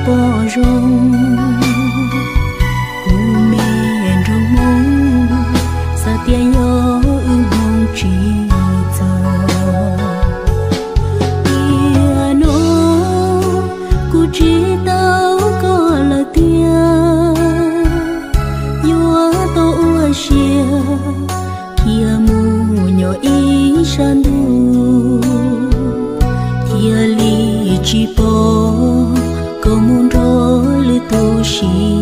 Pom zoo, kuv me nraug Hmoob, xav tias yog wb Hmoob tsis txawj. Tiam no kuv tsis tau koj lawm tiag, yuav tau ua siab khiav mus nyob ib sab ntuj, thiaj li tsis pom koj mus nrog lwm tus sib